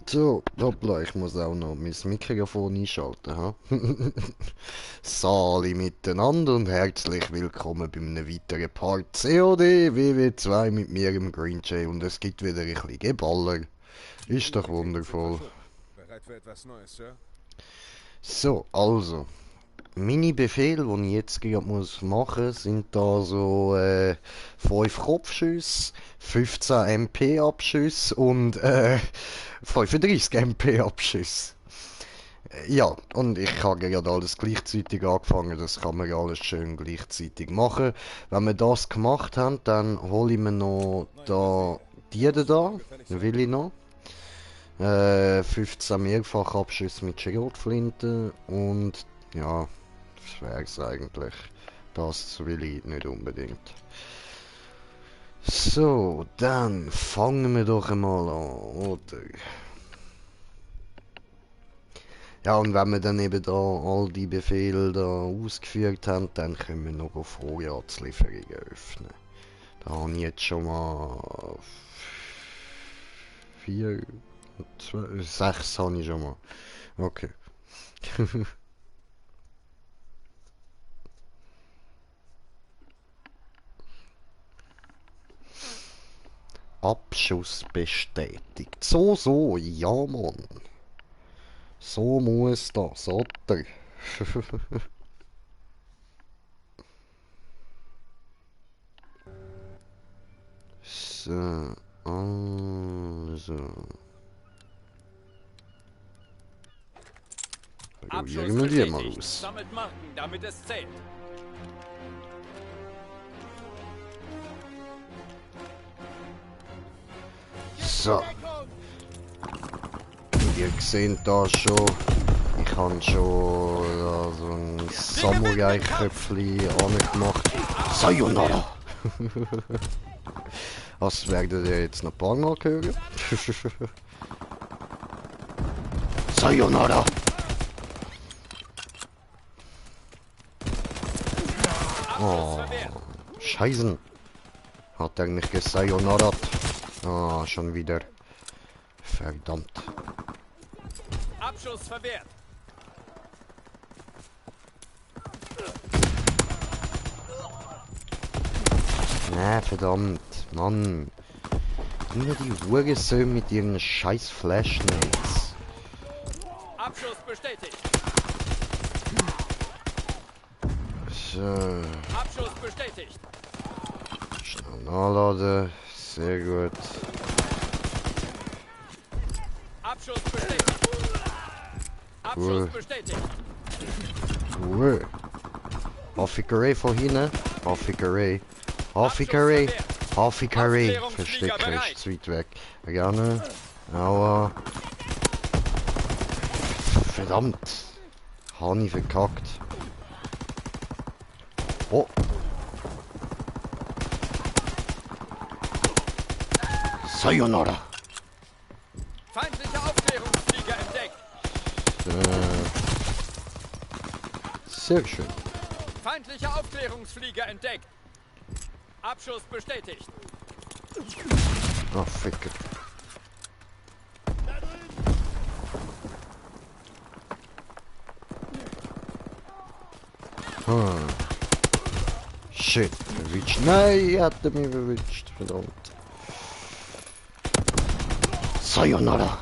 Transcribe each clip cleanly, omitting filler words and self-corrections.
So, hoppla, ich muss auch noch mein Mikrofon einschalten, ha? Sali miteinander und herzlich willkommen bei einem weiteren Part COD WW2 mit mir im Green Jay und es gibt wieder ein bisschen Geballer. Ist doch wundervoll. Bereit für etwas Neues, Sir? So, also, meine Befehle, die ich jetzt gerade machen muss, sind da so 5 Kopfschüsse, 15 MP-Abschüsse und 35 MP-Abschüsse. Ja, und ich habe gerade alles gleichzeitig angefangen, das kann man ja alles schön gleichzeitig machen. Wenn wir das gemacht haben, dann hole ich mir noch da die da, will ich noch. 15 Mehrfachabschüsse mit Schrotflinte und ja, das wäre es eigentlich. Das will ich nicht unbedingt. So, dann fangen wir doch einmal an, oder? Ja, und wenn wir dann eben da all die Befehle da ausgeführt haben, dann können wir noch Vorratslieferungen öffnen. Da habe ich jetzt schon mal 4, 6 habe ich schon mal. Okay. Abschuss bestätigt. So, ja Mann. So muss das, oder? So, also. Probieren wir die mal aus. Sammelt Marken, damit es zählt. So. Und ihr seht da schon, ich habe schon so ein Samurai-Köpfchen angemacht. Sayonara! Das werdet ihr jetzt noch ein paar Mal hören. Sayonara! Oh, Scheißen! Hat er mich gesayonara? Ah, schon wieder. Verdammt. Abschuss verwehrt. Verdammt, Mann. Immer die Hurensohn mit ihren scheiß Flashnates. Abschuss bestätigt. So. Abschuss bestätigt. Schnell nachladen. Sehr gut. Abschuss bestätigt. Abschuss bestätigt. Cool. Affikeré von hinten. Affikeré. Affikeré. Affikeré. Verstecken ist zu weit weg. Gerne. Aua. Verdammt. Habe ich verkackt. Oh. Sayonara. Feindlicher Aufklärungsflieger entdeckt. Sehr schön. Feindlicher Aufklärungsflieger entdeckt. Abschuss bestätigt. Ah, Ficke. Shit, verwischt. Nein, er hat mich verwischt. Verdammt. Sayonara.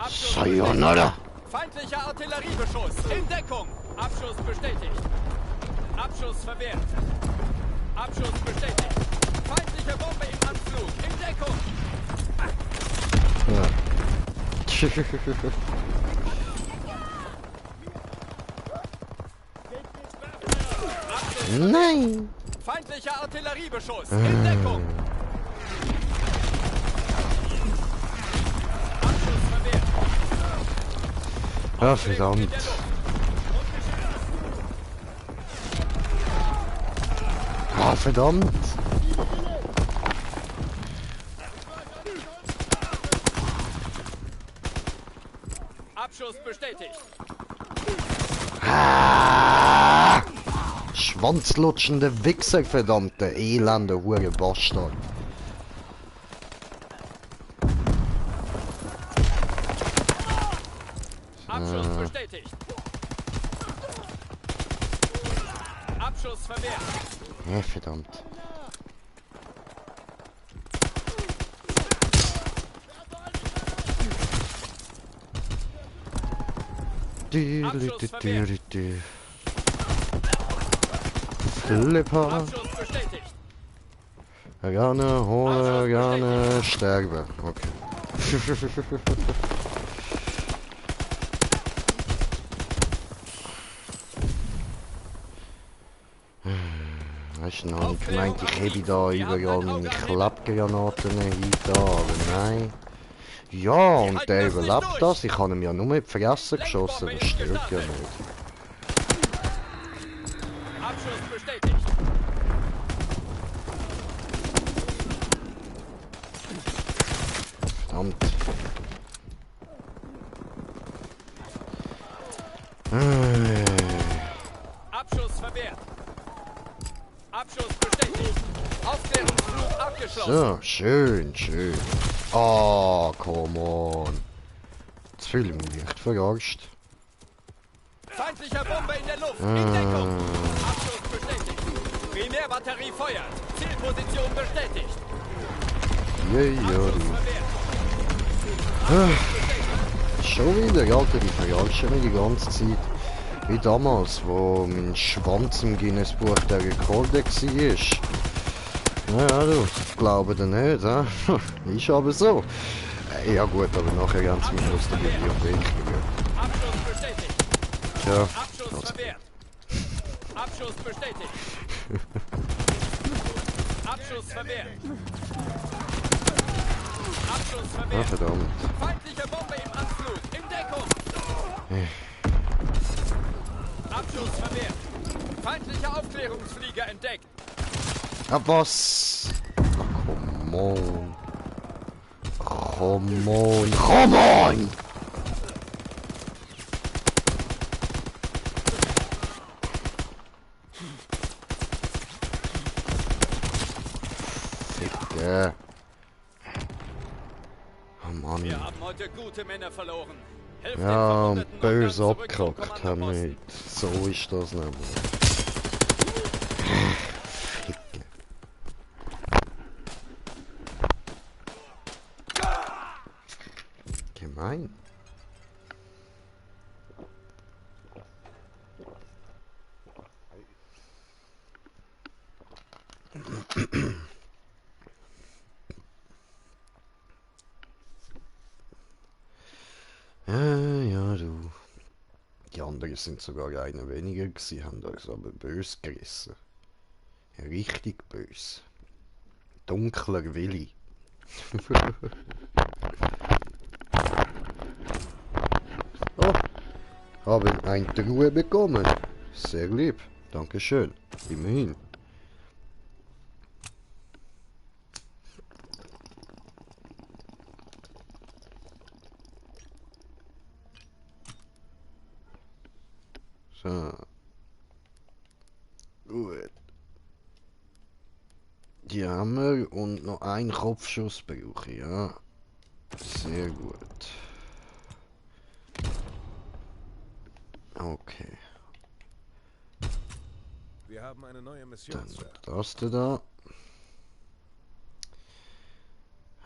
Sayonara. Feindlicher Artilleriebeschuss. In Deckung. Abschuss bestätigt. Abschuss verwehrt. Abschuss bestätigt. Feindliche Bombe im Anflug. In Deckung. Nein. Feindlicher Artilleriebeschuss. In Deckung. Abschuss verwehrt. Ah, verdammt. Ah, verdammt. Abschuss bestätigt. Ah! Schwanzlutschende Wichser, verdammte elende Hure Bastard. Abschuss bestätigt. Abschuss verwehrt. Ja, verdammt. Flipper. Abschuss bestätigt. Gerne, hole, gerne, sterbe. Okay. Weißt du noch, ich gemeint, ich hätte da überall meine Klappgranaten da, aber nein. Ja, und der überlebt das. Ich habe ihm ja nur in die Fresse geschossen, das stirbt ja nicht. Abschuss bestätigt. Verdammt. Abschuss verwehrt. Abschuss bestätigt. Aufklärungsflug abgeschlossen. So, schön, schön. Ah, come on. Jetzt fühle ich mich nicht verarscht. Feindlicher Bomber in der Luft. In Deckung. Abschuss bestätigt. Primärbatterie feuert. Zielposition bestätigt. Abschuss verwehrt. Schon wieder, Alter, die verarschen mich die ganze Zeit. Wie damals, wo mein Schwanz im Guinness-Buch der Rekorde war. Naja, du, glaube dir nicht, hä? Ist aber so. Ja gut, aber nachher haben sie mich aus der Bibliothek gerührt. Abschuss bestätigt. Ja, Abschuss verwehrt. Abschuss bestätigt. Abschuss verwehrt. Abschuss ah, verwehrt. verdammt. Feindliche Bombe im Anflug. In Deckung. Abschuss verwehrt. Feindlicher Aufklärungsflieger entdeckt. Ah, was? Ach, come on. Come on. Come on! Fick. Oh Mann. Wir haben heute gute Männer verloren. Helft den Ja, Verwundeten und böse dann zurück zum abgekackt haben Kommandoposten. wir. So ist das nicht. Ficke. Gemein. Ja, du. Die anderen sind sogar einer weniger gewesen, haben uns aber böse gerissen. Richtig böse. Dunkler Willi. Oh, haben ein Truhe bekommen. Sehr lieb. Dankeschön. Immerhin. So. Gut. Die haben wir und noch einen Kopfschuss brauche ich, ja. Sehr gut. Okay. Wir haben eine neue Mission, Dann Sir. das da.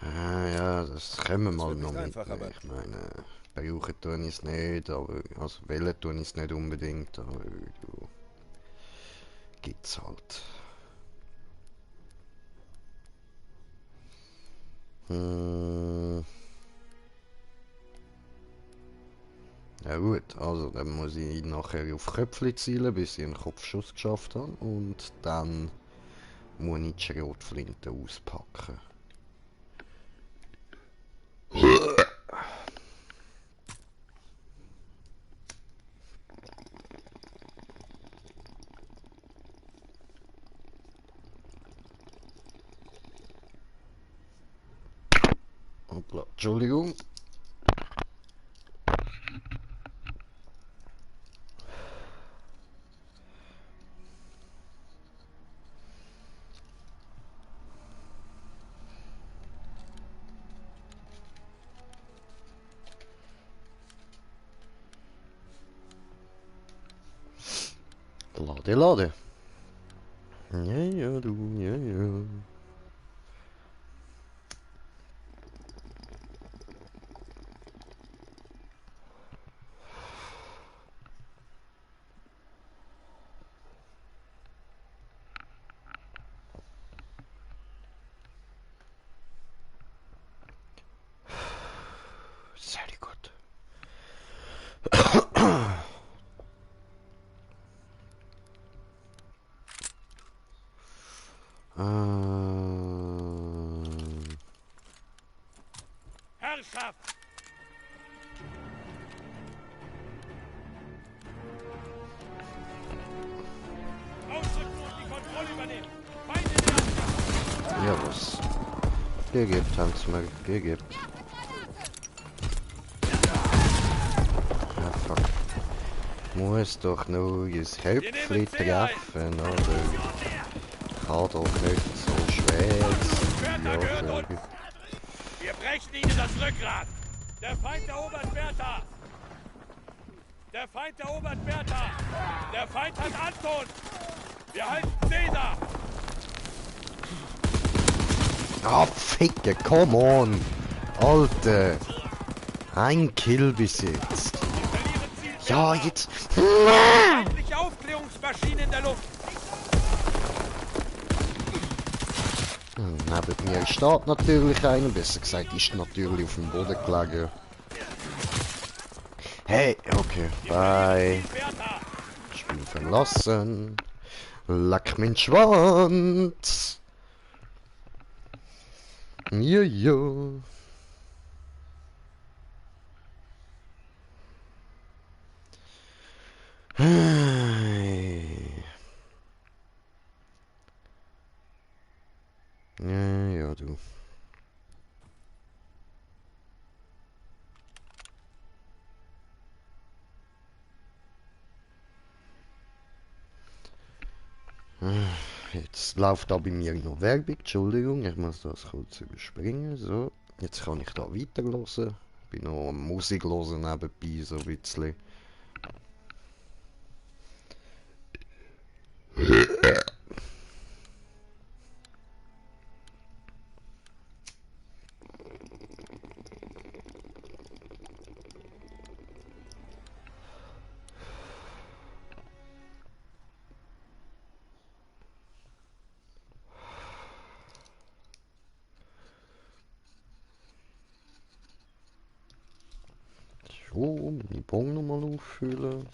Ah ja, das können wir Das mal wird noch nicht einfach, mitnehmen. aber- Ich meine, brauchen tun ich es nicht, aber also wählen tun ich es nicht unbedingt, aber du gibt's halt. Hm. Ja gut, also dann muss ich nachher auf Köpfli zielen, bis ich einen Kopfschuss geschafft habe und dann muss ich die Schrotflinte auspacken. Hoppla, Entschuldigung. Lade. Ja, ja, du, ja, ja. Sehr gut. Herrschaft! Ausrücken und die Kontrolle übernehmen! Feinde nähern! Ja, was? Gegebt, haben's mir gegebt. Ja, fuck. Muss doch nur das Häuptli treffen, oder? Kann doch nicht so schwer sein. Ja, sehr gut. Wir brechen ihnen das Rückgrat! Der Feind erobert Bertha! Der Feind erobert Bertha! Der Feind hat Anton! Wir halten Caesar! Ah, Ficke, come on! Alter! Ein Kill bis jetzt. Wir verlieren Ziel Ja, Bertha. jetzt... Feindliche Aufklärungsmaschine in der Luft! Neben mir steht natürlich einer, besser gesagt, ist natürlich auf dem Boden gelegen. Hey, okay, bye. Bertha! Spiel verlassen. Leck mein Schwanz. Jojo. Hey. Ja, ja, du. Jetzt läuft da bei mir noch Werbung, Entschuldigung, ich muss das kurz überspringen. So, jetzt kann ich da weiterhören. Bin noch am Musik hören nebenbei, so ein bisschen. So, meine Bon nochmal auffüllen.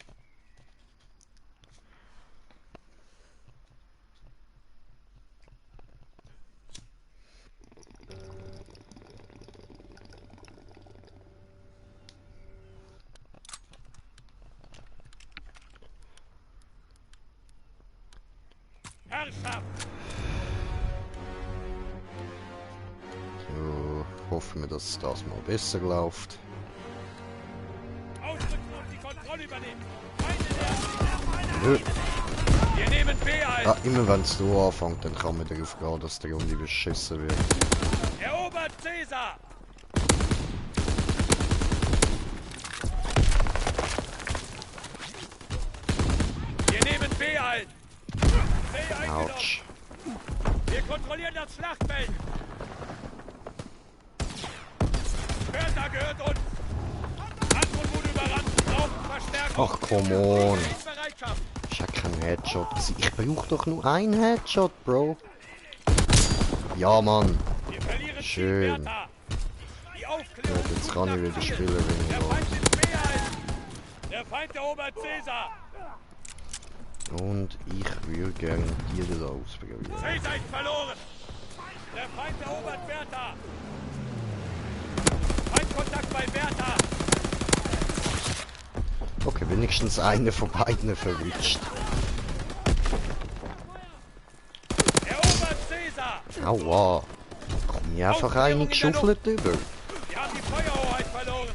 Herrschaft! So, hoffen wir, dass es das mal besser läuft. Ausrücken und die Kontrolle übernehmen! Feinde Nö. nähern! Wir nehmen B ein! Ah, immer wenn es so anfängt, dann kann man darauf gehen, dass der Runde beschissen wird. Erobert Caesar! Wir nehmen B ein! B eingenommen! Autsch. Wir kontrollieren das Schlachtfeld! Bertha gehört uns! Anton wurde überrannt! Brauchen Verstärkung! Ach, come on. In Bereitschaft! Ist ja kein Headshot gewesen. Ich brauche doch nur einen Headshot, Bro. Ja, Mann. Wir verlieren Schön. Ziel Bertha! Die Aufklärung! Gut, jetzt kann ich wieder spielen, wenn Der ich Feind nimmt B ein! Der Feind erobert Caesar! will. Und ich würde gerne die da ausprobieren. Caesar ist verloren! Der Feind erobert Bertha! Feindkontakt bei Bertha! Okay, wenigstens eine von beiden verwischt. Erobert Caesar! Aua. Komm mir einfach eine geschuffelt über. Wir haben die Feuerhoheit verloren!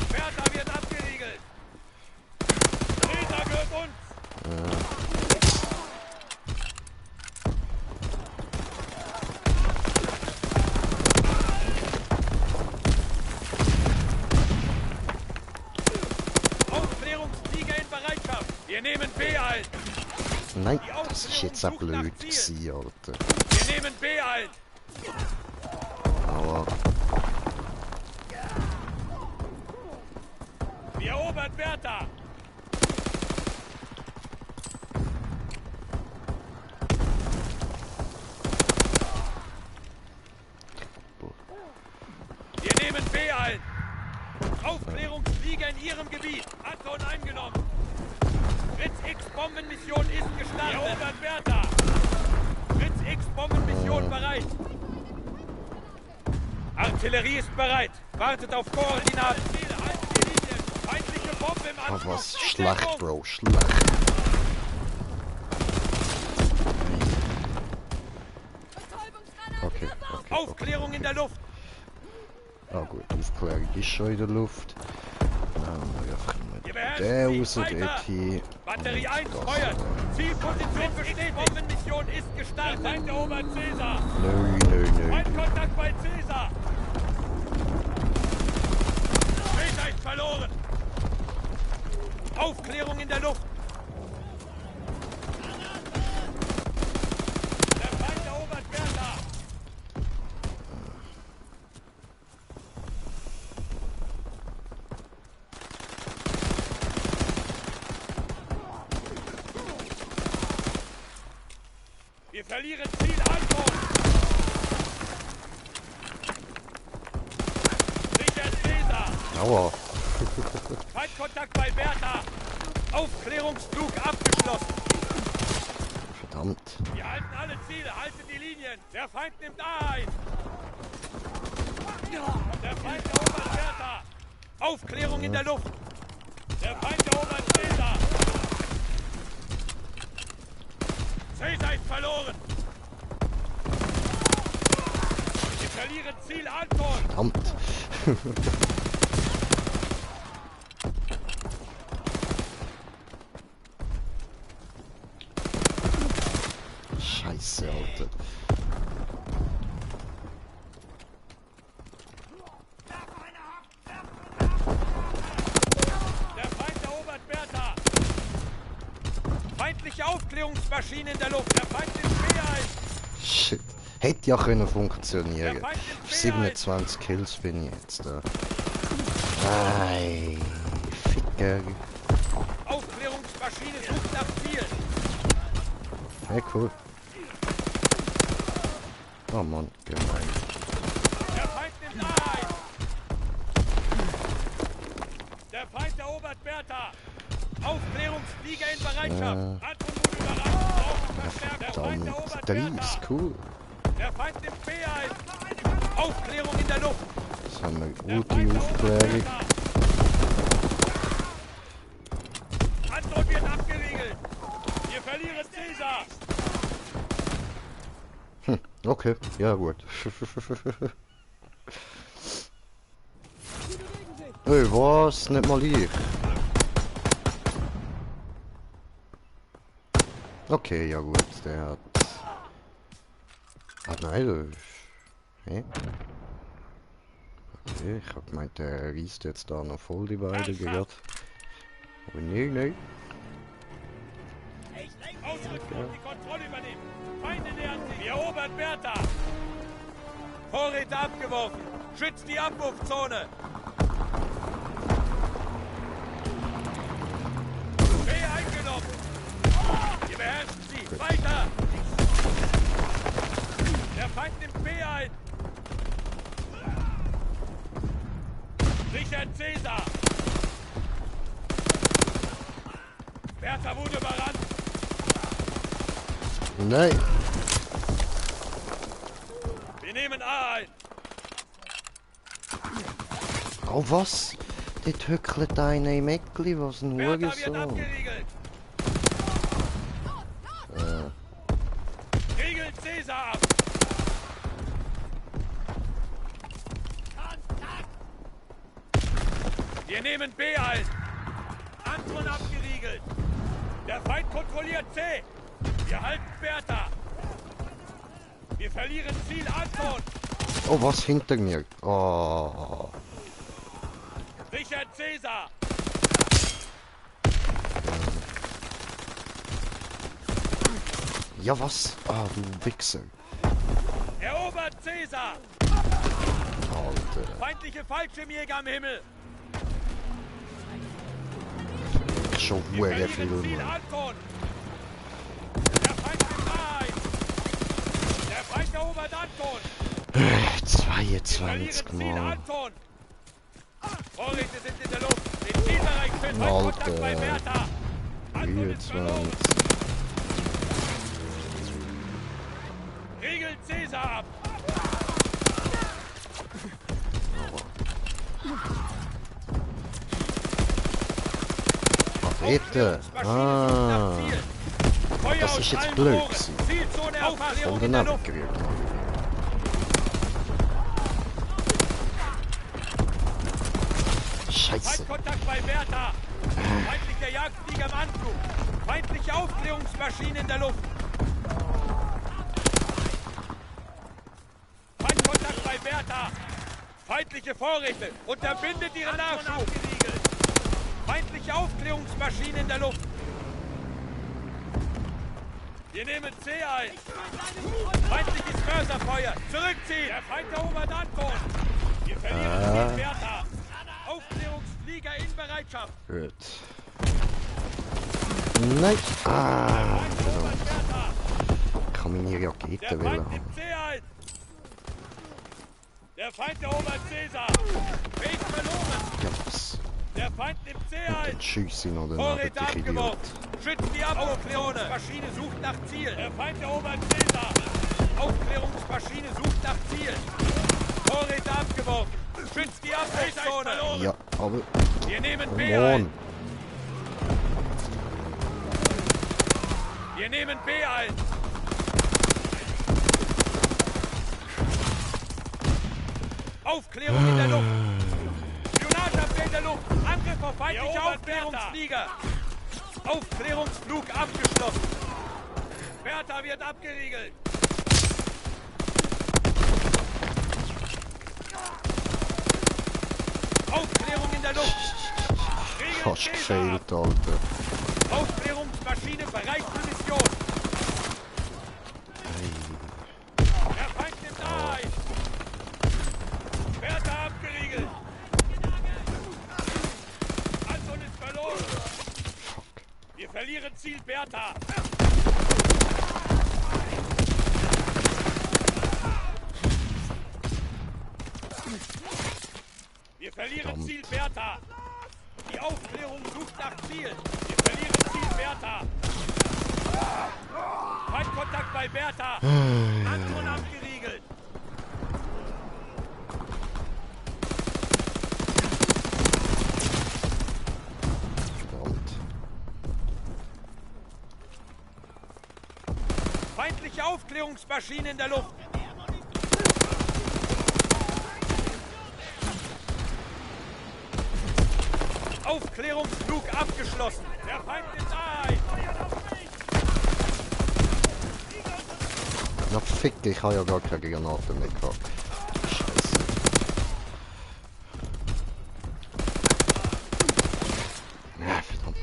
Bertha wird abgeriegelt! Caesar gehört uns! Aufklärungsflieger in Bereitschaft! Wir nehmen B ein! das ist jetzt auch blöd gewesen, Alter. Wir nehmen B ein. Aber Wir erobern Bertha. Wir nehmen B ein. Aufklärungsflieger in Ihrem Gebiet. Anton eingenommen. Fritz X Bombenmission ist gestartet. Wir erobern Bertha. Fritz X Bombenmission bereit. Artillerie ist bereit. Wartet auf Koordinaten. Halten die Linien. Feindliche Bombe im Anflug. was schlecht, Bro, schlecht. Okay, okay. Aufklärung in der Luft. Ah gut, Aufklärung ist schon in der Luft. Wir werfen Wir mal beherrschen den sie. raus, Weiter. dort hin. Batterie 1 Und das, feuert. Zielposition bestätigt. Bombenmission ist gestartet. Der Feind erobert Caesar. Nö. Feindkontakt bei Caesar. Caesar ist verloren. Aufklärung in der Luft. Der Feind erobert Bertha. Wir verlieren Ziel Anton. Sicher Caesar. Aua. Feindkontakt bei Bertha. Aufklärungsflug abgeschlossen. Verdammt. Wir halten alle Ziele, halten die Linien. Der Feind nimmt A ein. Der Feind erobert Bertha. Aufklärung in der Luft. Der Feind erobert Caesar. Caesar ist verloren. Wir verlieren Ziel Anton. Verdammt. Scheiße, Alter. Der Feind erobert Bertha. Feindliche Aufklärungsmaschine in der Luft. Der Feind nimmt B ein. Shit. Hätte ja können funktionieren. Der Feind nimmt B 27 Kills bin ich jetzt da. Ei, Ficker. Aufklärungsmaschine sucht nach Ziel. Hey, cool. Oh Mann, gemein. Der Feind nimmt A ein. Der Feind erobert Bertha. Aufklärungsflieger in Bereitschaft. Anton wurde überrascht. Brauchen Verstärkung. Der Feind Verdammt. erobert 3 Bertha. ist cool. Der Feind nimmt B ein. Aufklärung in der Luft. Jetzt haben wir Der Feind erobert Ulti-Aufklärung. Bertha. Anton wird abgeriegelt. Wir verlieren Caesar. Okay, ja gut. Hey, was? Nicht mal ich. Okay, ja gut, der hat... Ah nein, hä? Okay, ich hab gemeint, der reißt jetzt da noch voll die beiden gerade. Aber nee. Ausrücken und die Kontrolle übernehmen. Feinde nähern sich. Wir erobern Bertha. Vorräte abgeworfen. Schützt die Abwurfzone. B eingenommen. Wir beherrschen sie. Weiter. Der Feind nimmt B ein. Richard Caesar. Bertha wurde überrannt. Nein. Wir nehmen A ein. Oh was? Dort hückelt einer im Eckli, was ein Bertha wird Hurensohn. abgeriegelt. Riegelt Caesar ab. Wir nehmen B ein. Anton abgeriegelt. Der Feind kontrolliert C. Wir halten Bertha. Wir verlieren Ziel Anton. Oh, was hinter mir? Oh. Richard Caesar. Ja, was? Ah, du Wichser. Erobert Caesar! Alter. Feindliche Fallschirmjäger am Himmel! Schon Wir hure verlieren viel, Ziel Mann. Anton! Der Feind nimmt ein! Der Feind erobert Anton! Wir 22 verlieren Ziel Mal. Anton! Vorräte sind in der Luft! Den Zielbereich führt Feindkontakt bei Bertha! Anton ist verloren! 23. Riegelt Caesar ab! Bitte. Ah. Das ist jetzt blöd gewesen. Zielzone Aufklärung Voll in der daneben Luft! gerührt. Scheiße. Feindkontakt bei Bertha! Feindlicher Jagdflieger im Anflug! Feindliche Aufklärungsmaschine in der Luft! Feindkontakt bei Bertha! Feindliche Vorräte! Unterbindet ihren Nachschub! Feindliche Aufklärungsmaschine in der Luft! Wir nehmen C ein! Feindliches Mörserfeuer! Zurückziehen! Der Feind erobert Anton! Wir verlieren Ziel Bertha! Aufklärungsflieger in Bereitschaft! Gut. Nein. Ah. Erobert Bertha! Kann meine Der Rakete Feind wählen. nimmt C ein! Der Feind erobert Caesar! Weg verloren! Ja, was? Der Feind nimmt C ein! Dann schiess ihn oder Vorräte nicht, ich Idiot. abgeworfen! Schützt die Aufklärungsmaschine sucht nach Ziel! Der Feind erobert Caesar! Aufklärungsmaschine sucht nach Ziel! Vorräte abgeworfen! Schützt die Abwehrzone! Ja, aber... Wir nehmen B Come on. ein! Wir nehmen B ein! Aufklärung in der Luft! Spionageabwehr in der Luft! Angriff auf feindliche Aufklärungsflieger! Aufklärungsflug abgeschlossen! Bertha wird abgeriegelt! Aufklärung in der Luft! Riegel Fast Caesar ab. gefailt, Alter. Aufklärungsmaschine bereit für Mission! Der Feind nimmt A ein! Bertha abgeriegelt! Anton ist verloren! Wir verlieren Ziel Bertha! Wir verlieren Verdammt. Ziel Bertha! Die Aufklärung sucht nach Ziel! Wir verlieren Ziel Bertha! Feindkontakt bei Bertha! Anton abgeriegelt! Verdammt. Feindliche Aufklärungsmaschine in der Luft! Aufklärungsflug abgeschlossen! Der Feind ist ein! Na fick, ich habe ja gar keine Granaten mehr gehabt. Scheiße. Ja, verdammt.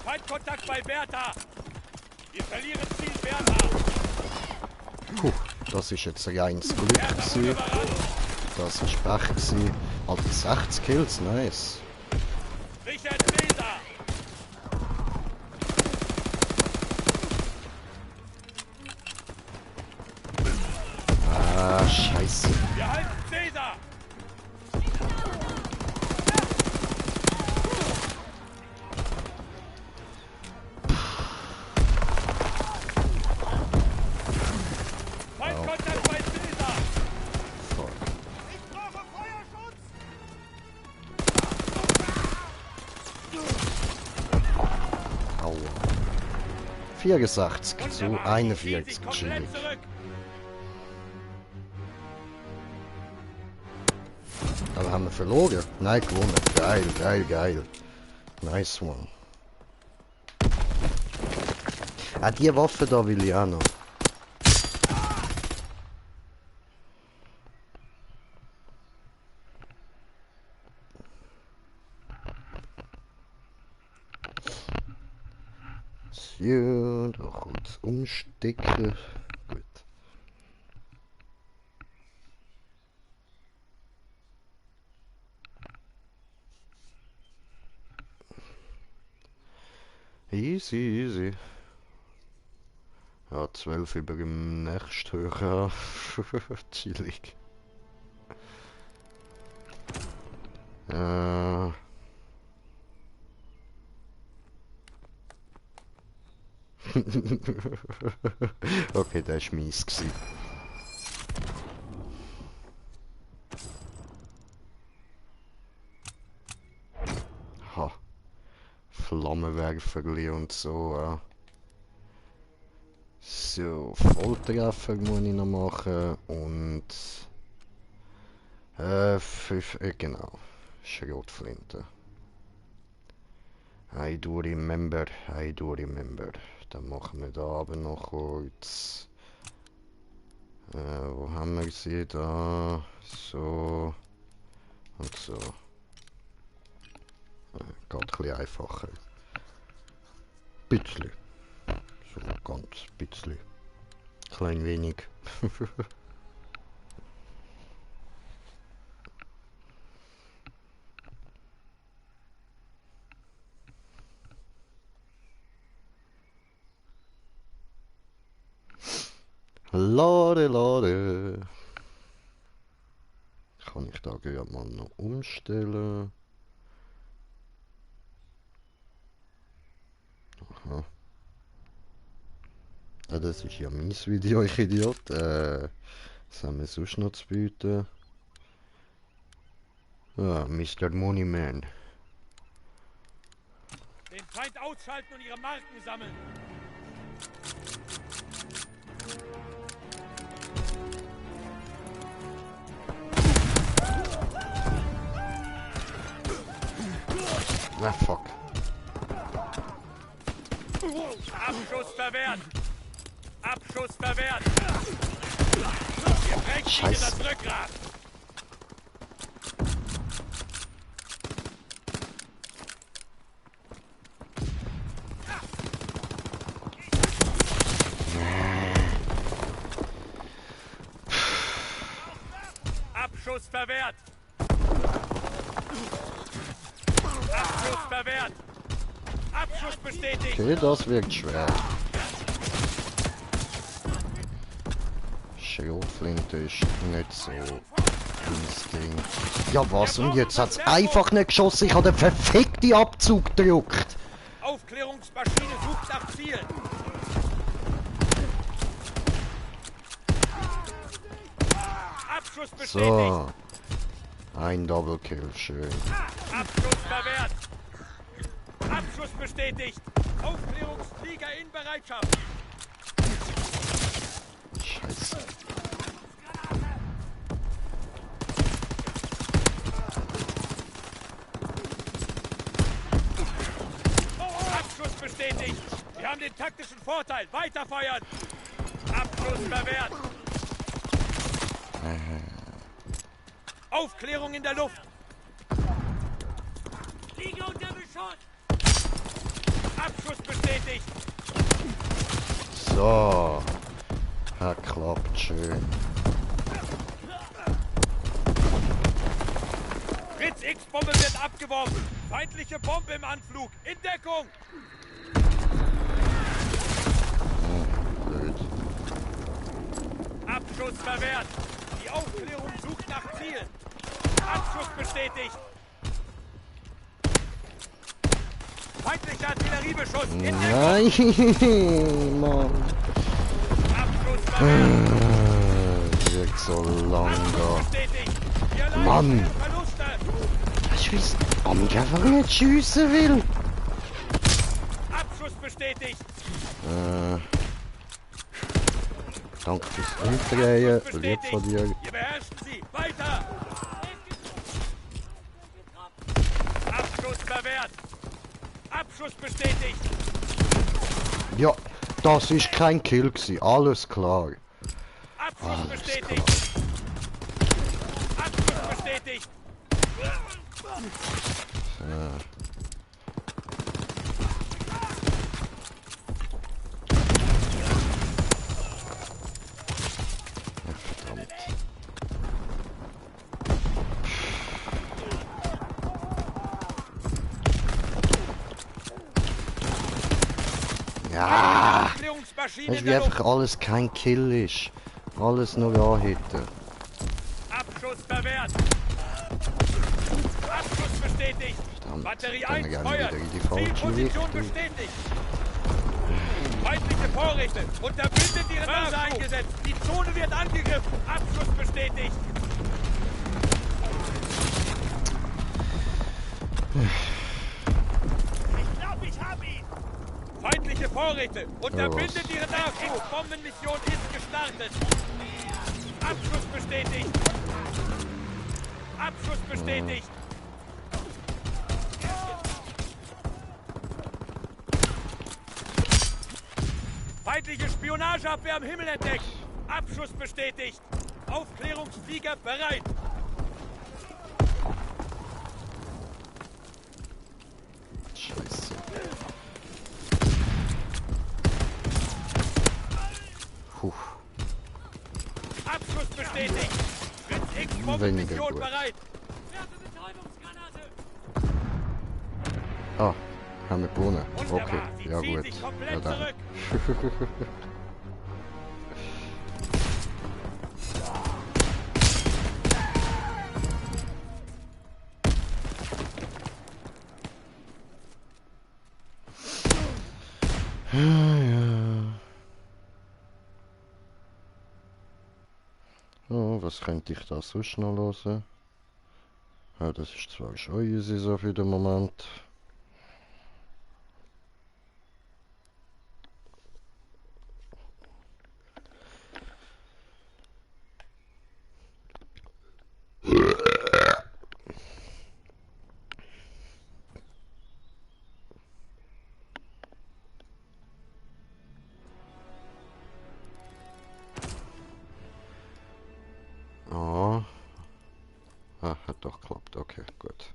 Feindkontakt bei Bertha! Wir verlieren Ziel Bertha! Puh, das ist jetzt ein reines Glück Bertha wurde gewesen. überrannt! Das ist Pech gewesen. Alter, 60 Kills, nice. Richard Caesar! Ah, scheiße. Wir halten Caesar! Feindkontakt bei Caesar! Fuck. Ich brauche Feuerschutz! Aua. 64 zu Wunderbar. 41 Ziehen sich chillig. komplett zurück! Aber haben wir verloren? Nein, gewonnen. Geil, geil, geil. Nice one. Ah, die Waffe da will ich auch noch. Ja, da kurz umstecken. Gut. Easy, easy. Ja, 12 über dem nächsthöheren. Chillig. Äh. Okay, das war mies gewesen. Ha. Flammenwerferli und so. So, Volltreffer muss ich noch machen und 5, genau, Schrotflinte. I do remember, I do remember. Dann machen wir da aber noch kurz. Wo haben wir sie da? So und so. Geht ein bisschen einfacher. Bisschen. So ganz bisschen. Klein wenig. Lade, lade. Kann ich da gerade mal noch umstellen? Aha. Ah, das ist ja mein Video, ich Idiot. Was haben wir sonst noch zu bieten? Ah, Mr. Moneyman. Den Feind ausschalten und ihre Marken sammeln. Ah, fuck. Abschuss verwehrt. Abschuss verwehrt. Ihr brecht ihnen das Rückgrat. Abschuss verwehrt. Abschuss verwehrt. Abschuss bestätigt. Okay, das wirkt schwer. Schrotflinte ist nicht so ins Ding. Ja was, und jetzt hat's einfach nicht geschossen, ich habe den verfickten Abzug gedrückt. Aufklärungsmaschine sucht nach Zielen. Abschuss bestätigt. So. Ein Double Kill, schön. Abschuss verwehrt. Abschuss bestätigt. Aufklärungsflieger in Bereitschaft. Scheiße. Abschuss bestätigt. Wir haben den taktischen Vorteil. Weiterfeuern. Abschuss verwehrt. Aufklärung in der Luft. Liege unter Beschuss. Abschuss bestätigt. So. Hat klappt, schön. Fritz X-Bombe wird abgeworfen. Feindliche Bombe im Anflug. In Deckung. Blöd. Abschuss verwehrt. Die Aufklärung sucht nach Zielen. Abschuss bestätigt. Feindlicher Artilleriebeschuss. In Deckung. Nein, Mann. Abschuss verwehrt. Wirkt so lang da. Bestätigt. Wir leiden Mann. Verluste. Ich weiß, warum ich einfach nicht schiessen will. Abschuss bestätigt. Danke fürs Umdrehen. Lieb von dir. Wir beherrschen sie. Weiter. Abschuss verwehrt. Abschuss bestätigt. Ja, das ist kein Kill gewesen. Alles klar. Abschuss Alles bestätigt. klar. Abschuss bestätigt. Ja! Aufklärungsmaschine Weißt in du, wie der einfach Luft. alles kein Kill ist? Alles nur anhitten. Abschuss verwehrt. Abschuss bestätigt. Verdammt, Batterie dann 1 gerne feuert. wieder in die falsche Zielposition Richtung. bestätigt. Feindliche Vorrichte. Unterbindet ihren Mörser eingesetzt. Die Zone wird angegriffen. Abschuss bestätigt. Ich glaube, ich habe ihn. Feindliche Vorräte. Unterbindet ihren Nachschub. Bombenmission ist gestartet. Abschuss bestätigt. Abschuss bestätigt. Feindliche Spionageabwehr am Himmel entdeckt. Abschuss bestätigt. Aufklärungsflieger bereit. Scheiße. Puh. Abschuss bestätigt. Prinz X Weniger Bombenmission gut. bereit. Ah, haben wir gewonnen. Wunderbar. Okay, Sie ja ziehen gut. sich komplett Ja dann. zurück. Oh, was könnte ich da sonst noch hören? Ja, das ist zwar schon easy so für den Moment. Ah. Ah, hat doch geklappt. Okay, gut.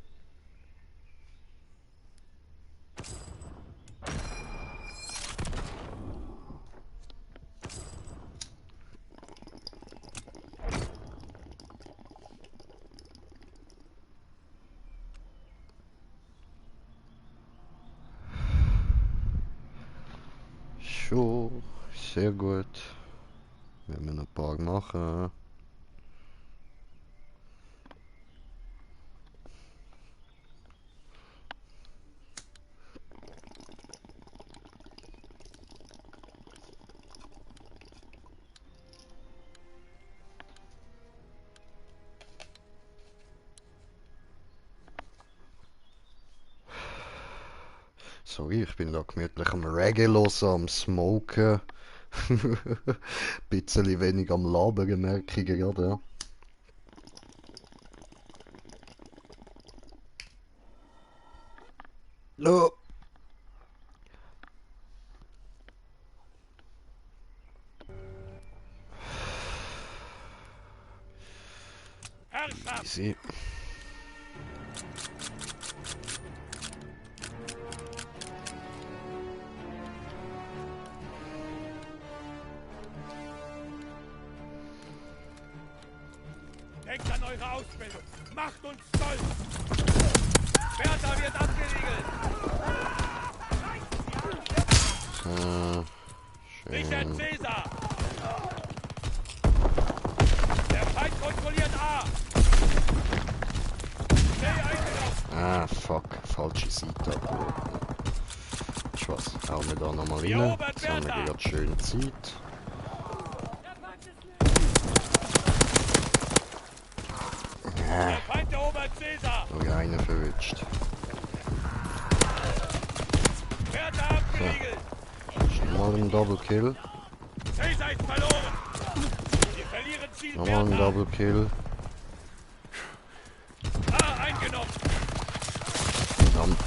Schon, sehr gut. Wenn wir noch ein paar machen. Sorry, ich bin da gemütlich am Reggae los, am Smoken. Bisschen wenig am Labern, merke ich gerade. Ja. No. Herrschaft. Easy. Denkt an eure Ausbildung. Macht uns stolz. Bertha wird abgeriegelt. Richard Schön. Caesar. Der Feind kontrolliert A. C eingenommen. Ah, fuck. Falsche Seite. Ist was? Hauen wir da nochmal rein. Erobert Jetzt haben wir Bertha. gerade schön Zeit. Der Feind erobert Caesar. Nur einen verwünscht. Bertha abgeriegelt. Nochmal ein Double Kill. Caesar ist verloren. Wir verlieren Ziel Nochmal ein Bertha. Double Kill. A eingenommen. Verdammt.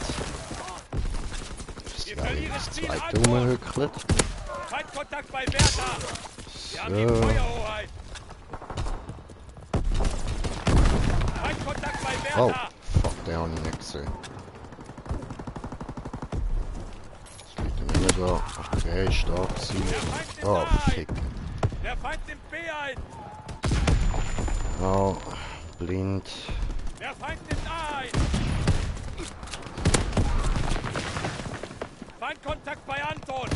Das Wir wäre verlieren das Ziel zweite Antwort. rumgehückelt. Feindkontakt bei Bertha. Wir haben die So. Feuerhoheit. Feindkontakt bei Oh, Bertha. fuck, den habe ich nicht gesehen. Das liegt mir nicht da. Okay, stark sein. Der Feind nimmt Oh, A ein. fick. Der Feind nimmt B ein. Oh, blind. Der Feind nimmt A ein. Feindkontakt bei Anton.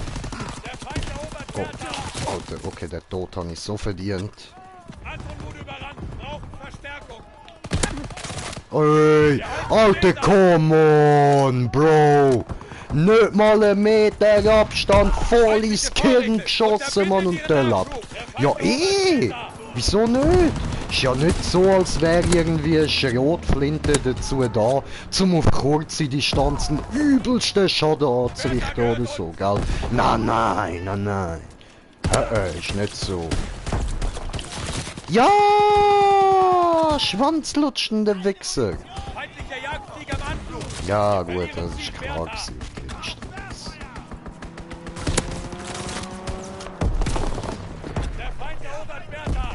Der Feind erobert Bertha. Oh, Alter, okay, der Tod habe ich so verdient. Anton wurde überrannt. Braucht Verstärkung. Ey, Alter, come on, Bro. Nicht mal einen Meter Abstand, voll ins Kirn geschossen, Mann, und der Lapp. Ja, wieso nicht? Ist ja nicht so, als wäre irgendwie eine Schrotflinte dazu da, um auf kurze Distanzen übelsten Schaden anzurichten oder so, gell? Nein. Ist nicht so. Ja, schwanzlutschende Wichser. Feindlicher Jagdflieger am Anflug. Ja, gut, das ist klar gewesen auf der Distanz. Der Feind erobert Bertha.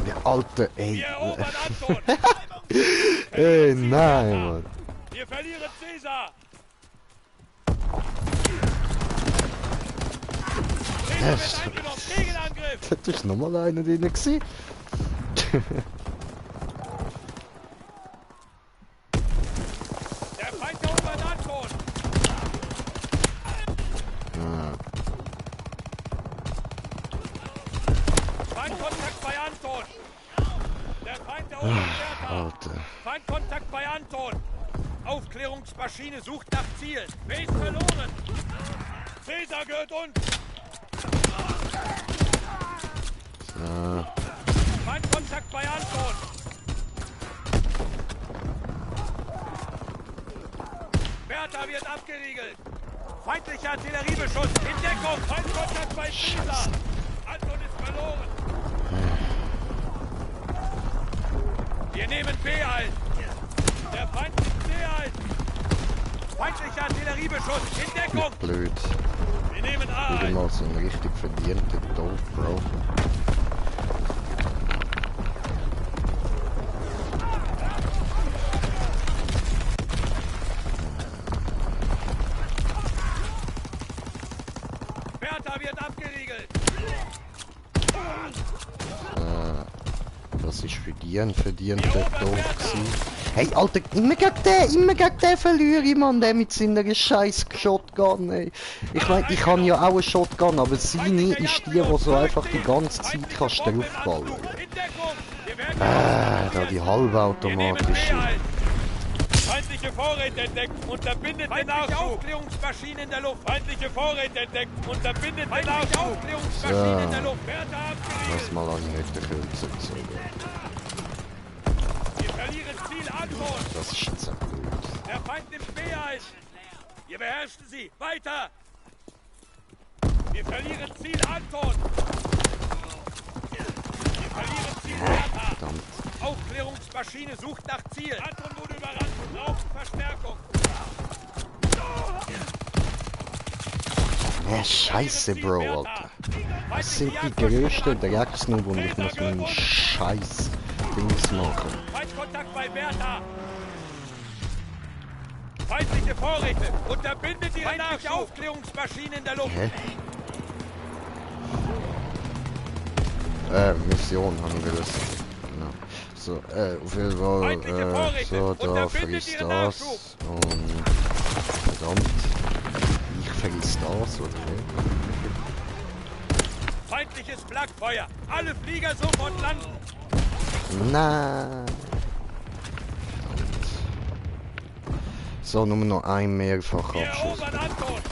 Der alte, ey. Wir erobern Anton. Ey, nein, Mann. Wir verlieren Caesar. Caesar wird eingenommen. Gegenangriff. Das ist nochmal einer drin gewesen. Der Feind erobert Anton. Feindkontakt bei Anton. Der Feind erobert Bertha. Alter. Feindkontakt bei Anton. Aufklärungsmaschine sucht nach Zielen. Wer ist verloren? Caesar gehört uns. Feindkontakt bei Anton. Bertha wird abgeriegelt. Feindlicher Artilleriebeschuss. In Deckung. Feindkontakt bei Caesar. Anton ist verloren. Wir nehmen B ein. Der Feind nimmt C ein. Feindlicher Artilleriebeschuss. In Deckung. Blöd. Wir nehmen A Wieder ein. mal so einen richtig verdienten Tod, Bro. Bertha wird abgeriegelt. Das ist für die ein verdienter Tod gewesen. Hey, Alter, immer gegen den verliere ich, Mann, der mit seiner scheiß Shotgun, ey. Ich mein, ich habe ja auch eine Shotgun, aber seine ist die, die so einfach die ganze Zeit kannst draufballern. In Deckung. Wir werden Da die Wir nehmen B halbautomatische. ein. Feindliche Vorräte entdeckt. Unterbindet den Nachschub. Aufklärungsmaschine in der Luft. Feindliche Vorräte entdeckt. Unterbindet den Nachschub. Aufklärungsmaschine in der Luft. Bertha abgeriegelt. Das mal an die nicht der Kürze gezogen. Wir verlieren Ziel Anton. Das ist jetzt so blöd. Der Feind nimmt B ein. Wir beherrschen sie. Weiter. Wir verlieren Ziel Anton. Wir verlieren Ziel Bertha. Verdammt. Aufklärungsmaschine sucht nach Ziel. Anton wurde überrannt. Braucht Verstärkung. Scheiße, Bro, Alter. Das sind die größten Drecksnoob und ich muss meinen scheiß Dings machen. Feindkontakt bei Bertha. Feindliche Vorräte. Unterbindet ihre Nachschub. Aufklärungsmaschine in der Luft. Hä? Mission haben wir das. Genau. So, auf jeden Fall, so, da frisst das. Und, verdammt. Ich vergiss das, oder nicht? Feindliches Flakfeuer. Alle Flieger sofort landen. Nein. Verdammt. So, nur noch ein Mehrfach Wir Abschuss. erobern Anton.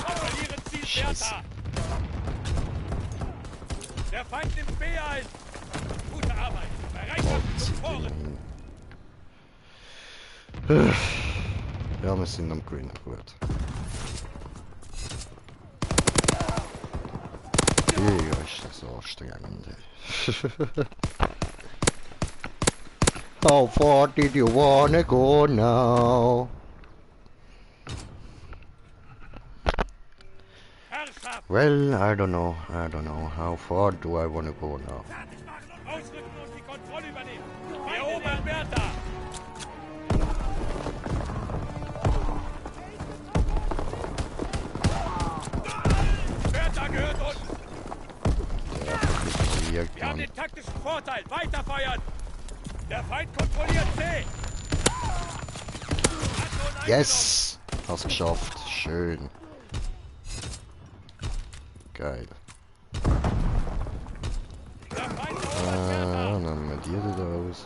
Wir verlieren Ziel Scheiße. Bertha. Der Feind nimmt B ein. Gute Arbeit. Bereitschaft zum Tore. Ja, wir sind am Green, gut. Ja, ist das anstrengend. How far did you wanna go now? Herrschaft. Well, I don't know. How far do I wanna go now? Ausrücken und die Kontrolle übernehmen. Wir erobern Bertha. Bertha gehört uns. Ja, Wir haben den taktischen Vorteil. Weiterfeuern. Der Feind kontrolliert C. Yes! Hast geschafft. Schön. Geil. Der Feind erobert Dann nehmen wir die da raus.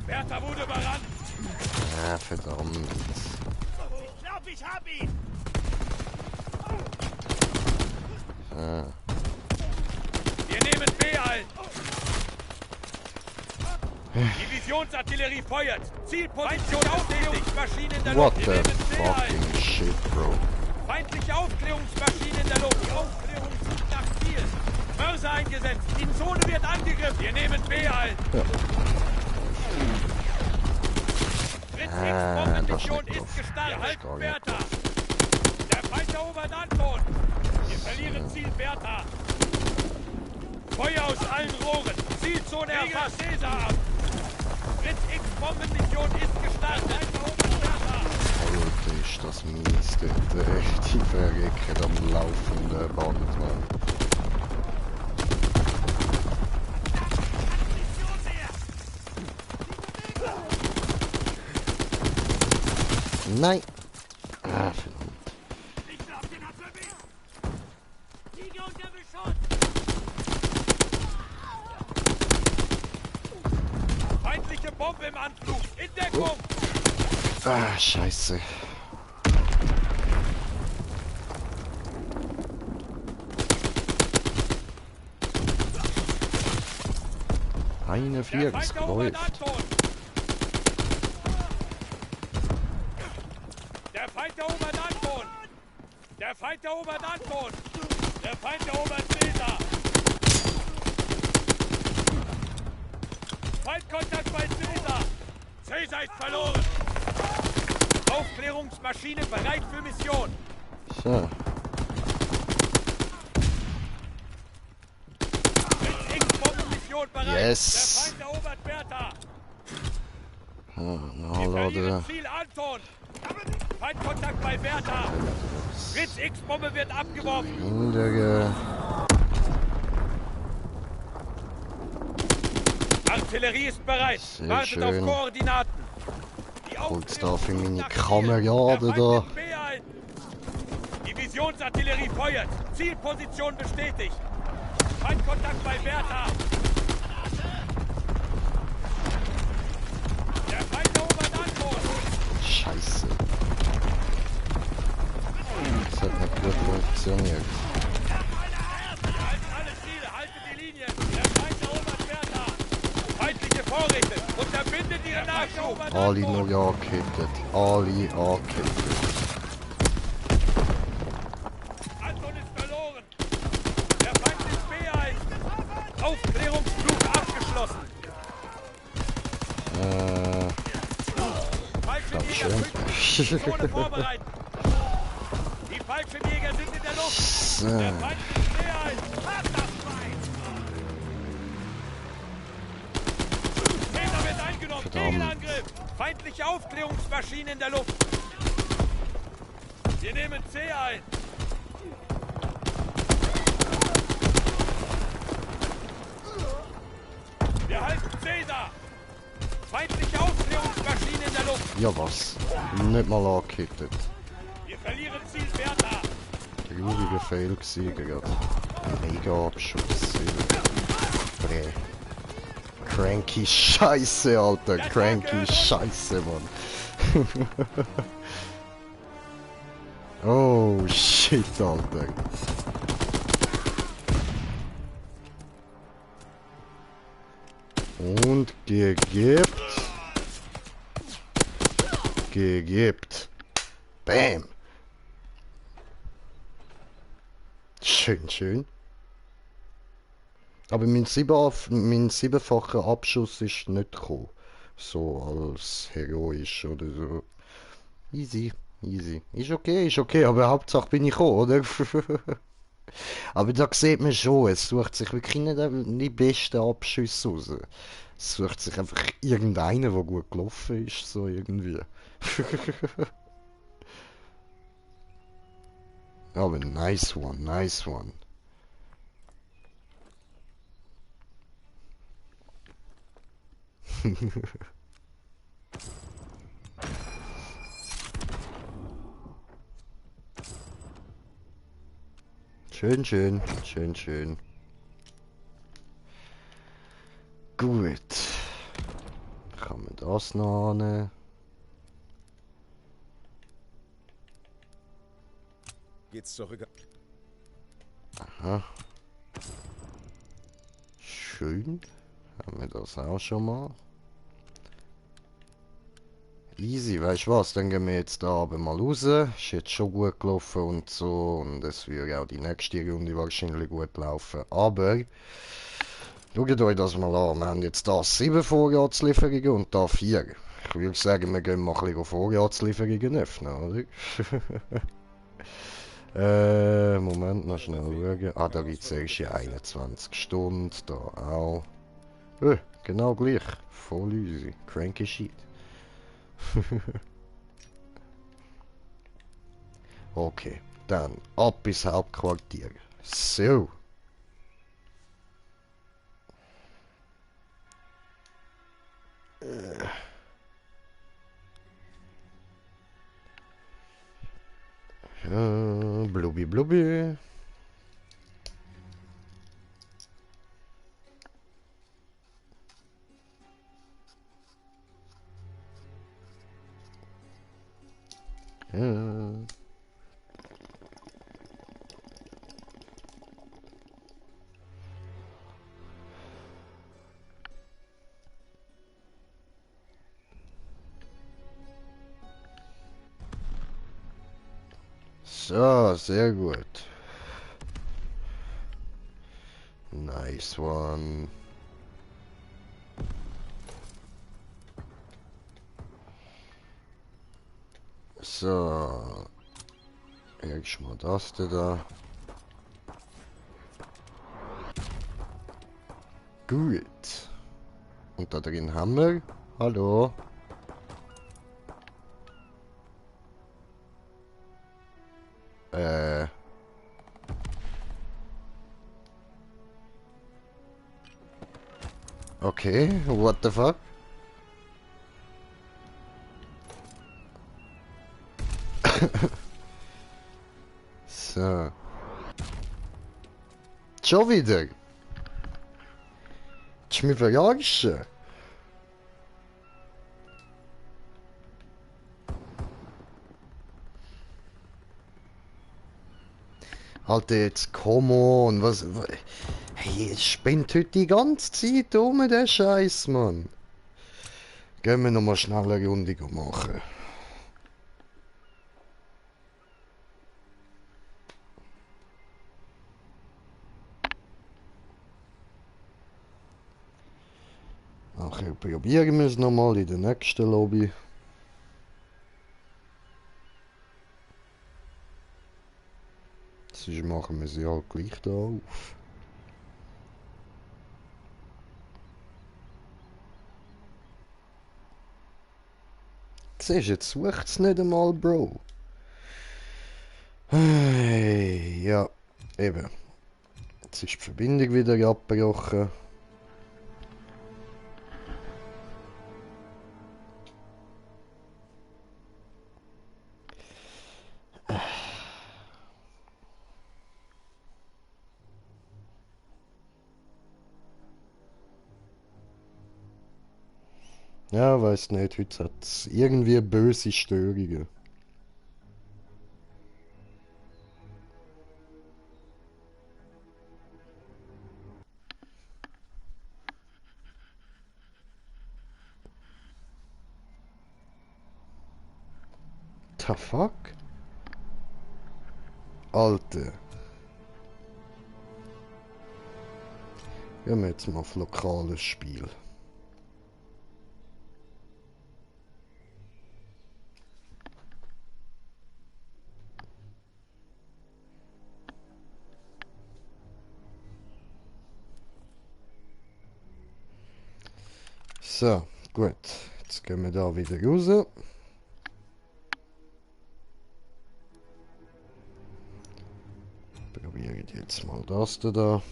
Bertha wurde überrannt. Ah, verdammt. Ich glaub, ich hab ihn. Ah. Wir nehmen B ein. Divisionsartillerie feuert. Zielposition Aufklärungsmaschinen in der What Luft. Wir the nehmen C ein. fucking shit, bro. Feindliche Aufklärungsmaschinen in der Luft. Die Aufklärung zieht nach Ziel. Mörser eingesetzt. Die Zone wird angegriffen. Wir nehmen B ein. Ja. Fritz Ah, X das Bombenmission schmeckt ist doch. gestartet. Das ist gar nicht Bertha. Der Feind erobert Anton. Wir verlieren Ziel Bertha. Feuer aus allen Rohren. Zielzone erfasst. Cäsar ab. Fritz X Bombenmission ist gestartet. Feind erobert Bertha. Alter, ist das mies, dort. Die verrecken am laufenden Band, Mann. Nein! Ah, verdammt. Ich lauf den ab für mich. Tiger unter Beschuss. Feindliche Bombe im Anflug. In Deckung. Ah, scheiße. Eine Der 40 Feind erobert läuft. Anton. Der Feind erobert Anton. Der Feind erobert Anton. Der Feind erobert Cäsar. Feindkontakt bei Cäsar. Cäsar ist verloren. Aufklärungsmaschine bereit für Mission. So. X-Bomben-Mission bereit. Yes. Der Feind erobert Bertha. Ah, na, Wir Leute. verlieren Ziel Anton. Feindkontakt bei Bertha. Fritz X-Bombe wird abgeworfen. Hinterge. Artillerie ist bereit. Sehr Wartet auf schön. Koordinaten. Die Holt's da für meine nach Ziel. Kamerade Der Feind da. nimmt B ein. Divisionsartillerie feuert. Zielposition bestätigt. Feindkontakt bei Bertha. Der Feind erobert Anton. Scheiße. Das hat nicht gut funktioniert. Haltet alle Ziele, haltet die Linien. Der Feind erobert Bertha. Feindliche Vorräte. Unterbindet ihre Nachschub. Alle noch angekettet. Alle angekettet. Anton ist verloren. Der Feind nimmt B ein. Aufklärungsflug abgeschlossen. Fallschirmjäger schön. die Zone vorbereiten. Die Fallschirmjäger sind in der Luft. So. Der Feind nimmt B ein. Hab das Feind. Cäsar wird eingenommen. Verdammt. Gegenangriff. Feindliche Aufklärungsmaschine in der Luft. Wir nehmen C ein. Wir halten Cäsar. Feindliche Aufklärungsmaschine in der Luft. Ja was? Nicht mal angekettet. Wir verlieren Ziel Bertha. Trauriger Fail gewesen gerade. Mega Abschuss. Brä. Cranky Scheiße, Alter. Cranky Scheiße, Mann. Oh shit, Alter. Und gegibt. Gegibt. Bam. Schön, schön. Aber mein siebenfacher Abschuss ist nicht gekommen. So als heroisch oder so. Easy, easy. Ist okay, aber Hauptsache bin ich gekommen, oder? Aber da sieht man schon, es sucht sich wirklich nicht die besten Abschüsse raus. Es sucht sich einfach irgendeiner, der gut gelaufen ist, so irgendwie. Aber nice one, nice one. Schön, schön, schön, schön. Gut. Kann man das noch annehmen? Geht's zurück. Aha. Schön. Haben wir das auch schon mal. Easy, weißt du was? Dann gehen wir jetzt da aber mal raus. Ist jetzt schon gut gelaufen und so. Und es wird auch die nächste Runde wahrscheinlich gut laufen. Aber schaut euch das mal an. Wir haben jetzt da 7 Vorratslieferungen und da 4. Ich würde sagen, wir gehen mal ein bisschen Vorratslieferungen öffnen, oder? Moment, noch schnell schauen. Ah, da gibt es erst 21 Stunden. Da auch. Genau gleich. Voll easy. Cranky shit. Okay, dann ab ins Hauptquartier. So. Blubbi blubbi. Ja. So, sehr gut. Nice one. So. Erstmal das da. Gut. Und da drin haben wir. Hallo. Äh. Okay, what the fuck? So. Schon wieder. Willst du mich verarschen? Alter, jetzt come on. Hey, es spinnt heute die ganze Zeit um, der Scheiß, Mann. Gehen wir nochmal schnell eine Runde machen. Nachher probieren wir es nochmal in der nächsten Lobby. Sonst machen wir sie halt gleich da auf. Siehst du, jetzt sucht es nicht einmal, Bro. Hey, ja, eben. Jetzt ist die Verbindung wieder abgebrochen. Ja, weiß nicht, heute hat es irgendwie böse Störungen. The fuck? Alter. Gehen wir jetzt mal auf lokales Spiel. So, gut. Jetzt gehen wir da wieder raus. Probieren jetzt mal das da.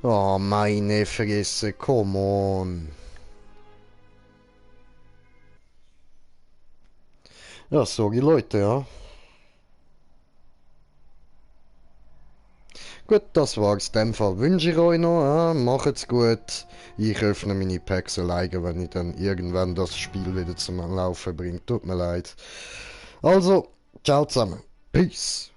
Oh, meine Fresse, come on. Ja, sorry Leute, ja. Gut, das war's. In dem Fall wünsche ich euch noch, ja, macht's gut. Ich öffne meine Packs alleine, wenn ich dann irgendwann das Spiel wieder zum Laufen bringe. Tut mir leid. Also, ciao zusammen. Peace.